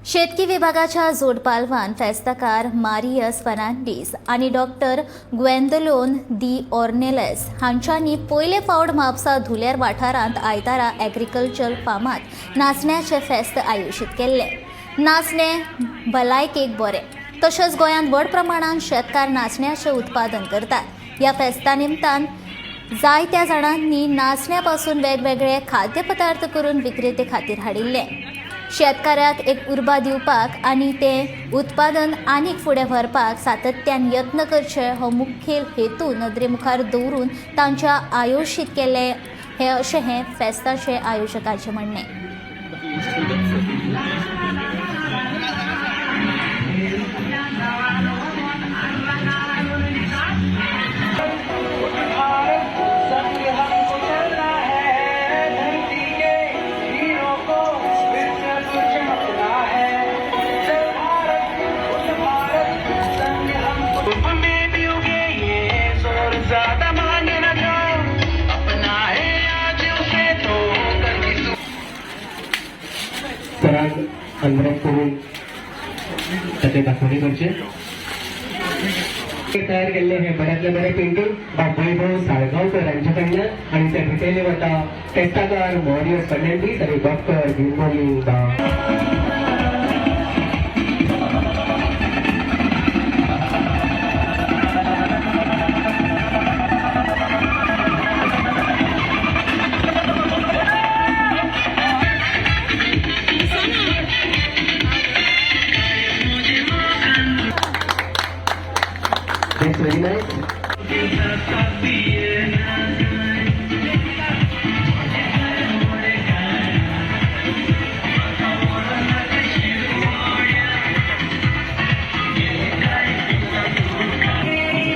शेतकी विभागाच्या जोडपालवान फेस्ताकार मारियस फर्नांडीस आनी डॉक्टर ग्वेंदलोन दी ऑर्नेलेस हांच्यांनी पयले फावट म्हापसा धुलेर वाठारांत आयतारा एग्रीकल्चर फार्मांत नाचण्याचें फेस्त आयोजीत केल्लें. नाचणे भलायकेक बरें, तशेंच गोंयांत व्हड प्रमाणात शेतकार नाचण्याचें उत्पादन करतात. ह्या फेस्ता निमतान जायत्या जाणांनी नाचण्या पासून वेगवेगळे खाद्यपदार्थ करून विक्रेते खातीर हाडिल्ले. शेतकाऱ्याक एक उर्बा दिवपाक आनी तें उत्पादन आनीक फुडें व्हरपाक सातत्यान यत्न करचे हो मुखेल हेतू नदरे मुखार दवरून तांच्या आयोजीत केल्लें हें, अशें हें फेस्ताचें आयोजकाचें म्हणणें. संग हमको चलना है, धरती के वीरों को फिर सब चमकना है. चल भारत, उठ भारत, संग हमको. धूप में भी उगे ये जोर, ज्यादा मांगे न जो अपना है आज उसे तो कल की पराग अनब्रेक करून ताचे दाखोवणी करचे. तयार केल्ले हे बऱ्यांतले बरें पेंटींग बाबू साळगांवकर हांचे कडल्यान आनी ते भेटयले वता फेस्ताकार मॉरियस फर्नांडीस आनी डॉक्टर बिंबोली बा. That's very nice.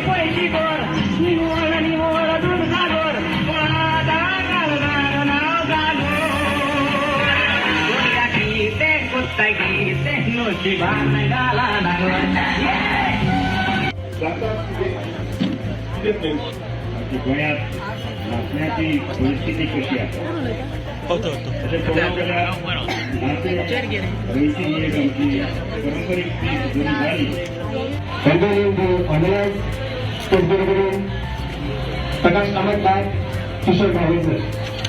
पैशी गोर निवळ निवळ दूध सागर नाव गीते कुत्ता गीते नशिबान गाला. जाता कितें की गोंयांत नाचण्याची परिस्थिती कशी आसा, तशें पळोवंक गेल्यार नाचणे गोंयची ही एक आमची परंपरीक पीक जरी जाली Gwendolyn de Ornelas, त्याचबरोबर प्रकाश कामत, बाय किशोर भावे सर.